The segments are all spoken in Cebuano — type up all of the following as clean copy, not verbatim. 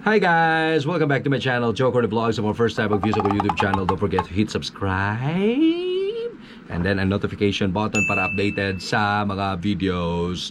Hi guys! Welcome back to my channel, Joe Corner Vlogs. Sa mga first time mag-view sa akong YouTube channel, don't forget to hit subscribe and then ang notification button para updated sa mga videos.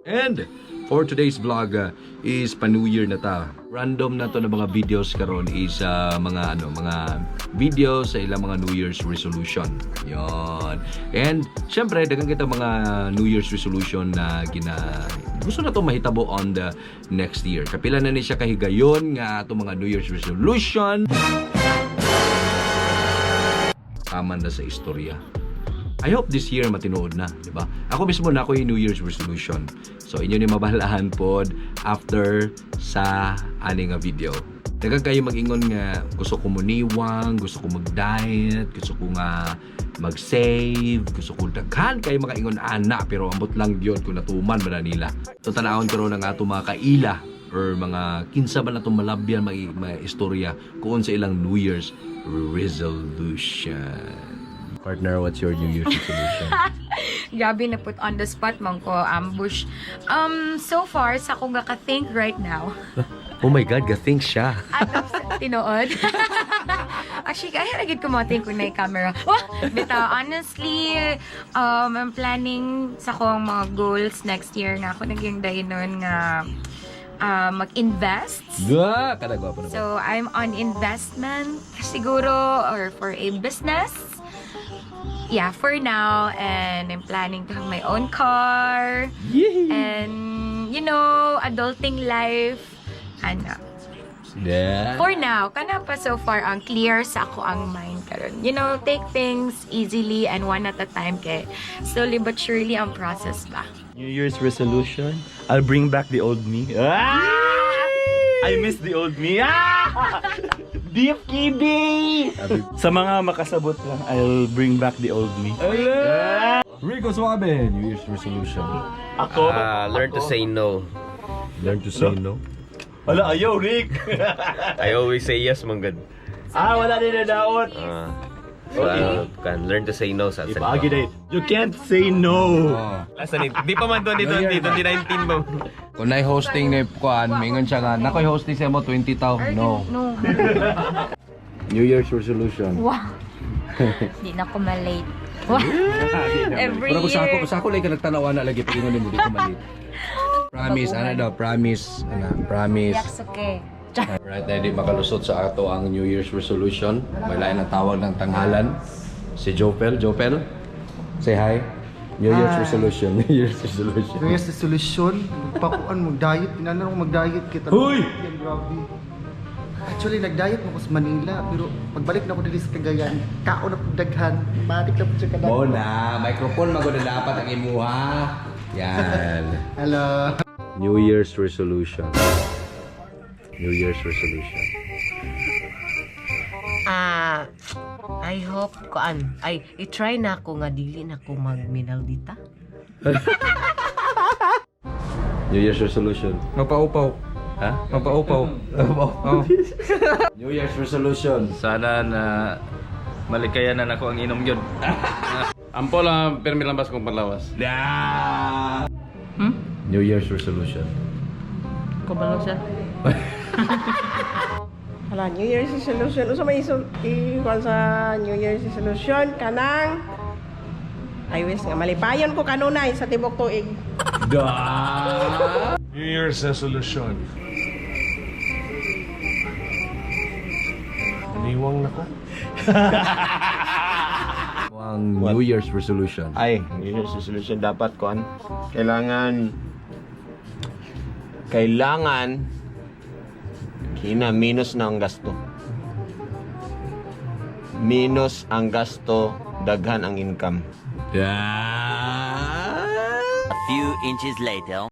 And for today's vlog is pa New Year na ta. Random na to na mga videos karon is mga ano, mga videos sa ilang mga New Year's resolution. Yon. And syempre daghan kita mga New Year's resolution na gina gusto na to mahitabo on the next year. Kapila na ni siya kahigayon nga ato mga New Year's resolution. Tama na sa istorya. I hope this year matinuod na, di ba? Ako mismo na ako yung New Year's resolution. So inyo ni mabalaan pod after sa ani nga video. Daghang kayo mag-ingon nga gusto ko muniwang, gusto ko mag-diet, gusto ko nga mag-save, gusto ko daghan kayo mga ingon ana, pero ambot lang gyud kung natuman ba na nila. So tan-awon karon ang ato mga kaila or mga kinsa ba na itong malabyan mga istorya kung sa ilang New Year's resolution. Partner, what's your New Year's resolution? Grabe na put on the spot man ko, ambush. So far, sa akong ka-think right now. Oh my God, ga-think siya. Ato sa tinuod. Actually, kaya na gid ko mo-think kung na camera. Wah! Bitaw, honestly, I'm planning sa akong mga goals next year nga ako naging dahinon nga mag-invest. Ga, kada gwapo na ba? So, I'm on investment siguro or for a business. Yeah, for now. And I'm planning to have my own car. Yee! And, adulting life. Ano. Yeah. For now, kana pa so far ang clear sa ako ang mind karon. Take things easily and one at a time kay slowly but surely ang process ba. New Year's resolution, I'll bring back the old me. Ah! I miss the old me. Ah! Deep kidding! Sa mga makasabot lang, I'll bring back the old me. Hello! Rico Suave, New Year's resolution. Ako? Learn to say no. Learn to say no. Wala, ayaw, Rick! I always say yes, manggad. Wala din na daot. So, can learn to say no sa Ipaagi na. You can't say no. Oh. Asa ni? Di pa man 2020, 2019 ba? Kung na'y hosting ni Kuan, mingon siya nga, nako'y hosting sa mo 20 tao. No. No. New Year's resolution. Wow. Di na ko malate. Wow. Every Pero kung sa ako, year. sa ako lang ka nagtanawa na lagi pag ingon mo di ko malit. Promise, ana daw, promise, ana, promise. Yaks, okay. Alright, na di makalusot sa ato ang New Year's resolution. May lain ang tawag ng tanghalan. Si Jopel, Jopel, say hi. New Year's resolution, New Year's resolution. New Year's resolution, magpakuan, mag-diet. Inano ko mag-diet kita. Huy! Yan, grabe. Actually, nag-diet mo ko sa Manila, pero pagbalik na ko diri sa Cagayan, kaon na pud daghan, balik na pud siya kadaghan. Mo na, microphone magod na dapat ang imuha. Yan. Hello. New Year's resolution. New Year's resolution. I hope kuan ay i-try na ako nga dili na ko magminaldita. New Year's resolution. Mapaupaw. Ha? Mapaupaw. Oh. New Year's resolution. Sana na malikayanan ako ang inom yun. Ampo lang, pirmi lang bas kong panlawas. Yeah. New Year's resolution. Kabalo siya. Hala, New Year's resolution. Usa may ikuan sa New Year's resolution kanang I wish nga malipayon ko kanunay sa tibok tuig. Da. New Year's resolution. Aniwang na ko. Ang New Year's resolution. Ay, New Year's resolution dapat kuan. Kailangan kina minus na ang gasto. Minus ang gasto, daghan ang income. Yeah. A few inches later.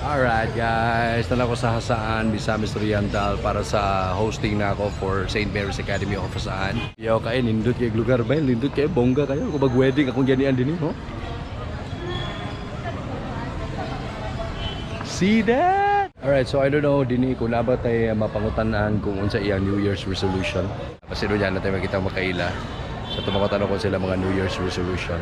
Alright guys, tala ko sa Jasaan, Misamis Oriental para sa hosting na ako for St. Mary's Academy of Jasaan. Yo kayo, nindot kayo lugar ba? Nindot kayo, bongga kayo. Kung mag-wedding akong ganian din eh, ho? See that? Alright, so I don't know, dini kung naba tayo mapangutanan kung unsa iyang New Year's resolution. Kasi doon yan natin makita makaila. So tumakotanong ko sila mga New Year's resolution.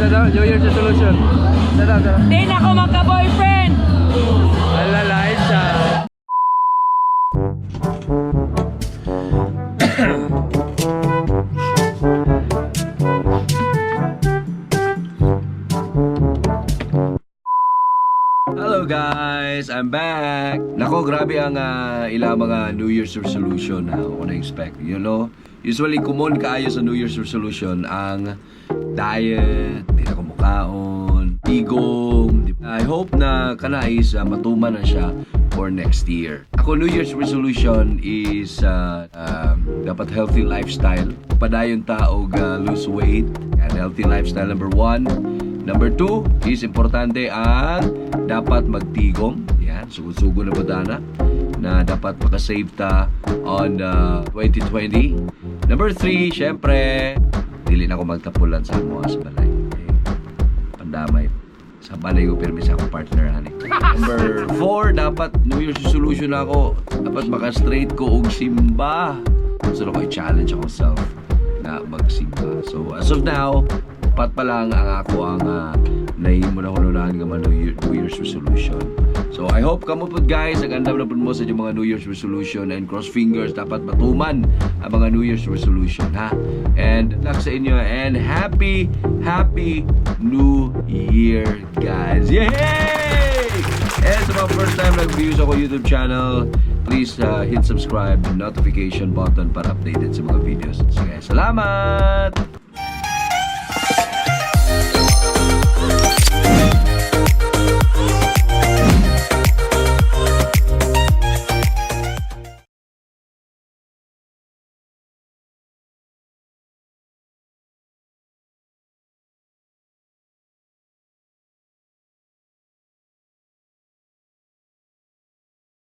Sa daw, New Year's resolution. Sa daw, sa daw. Di na ako magka-boyfriend! Ala, lain siya. Hello guys! I'm back! Nako, grabe ang ilang mga New Year's resolution na ako na-expect. Usually, common kaayo sa New Year's resolution ang diet, di na ko mukaon, tigom. I hope na kana is matuman na siya for next year. Ako, New Year's resolution is dapat healthy lifestyle. Padayon ta og lose weight and healthy lifestyle number one. Number two is importante ang dapat magtigom. Yan, sugod-sugod na ba na na dapat makasave ta on 2020. Number three, syempre, dili na ako magtapulan sa amo sa balay. Okay. Pandamay. Sa balay ko pirmi sa akong partner ani. Number four, dapat New Year's resolution ako. Dapat maka-straight ko og simba. So, ako i-challenge ako self na magsimba. So, as of now, upat pa lang ang ako ang nahimo na hununahan nga mga New Year's resolution. So, I hope kamo pud guys, nag-andam na pud mo sa inyong mga New Year's resolution and cross fingers dapat matuman ang mga New Year's resolution, ha? And luck sa inyo and happy, happy New Year, guys! Yay! And sa mga first time nag-view sa ako YouTube channel, please hit subscribe and notification button para updated sa mga videos. Sige, salamat!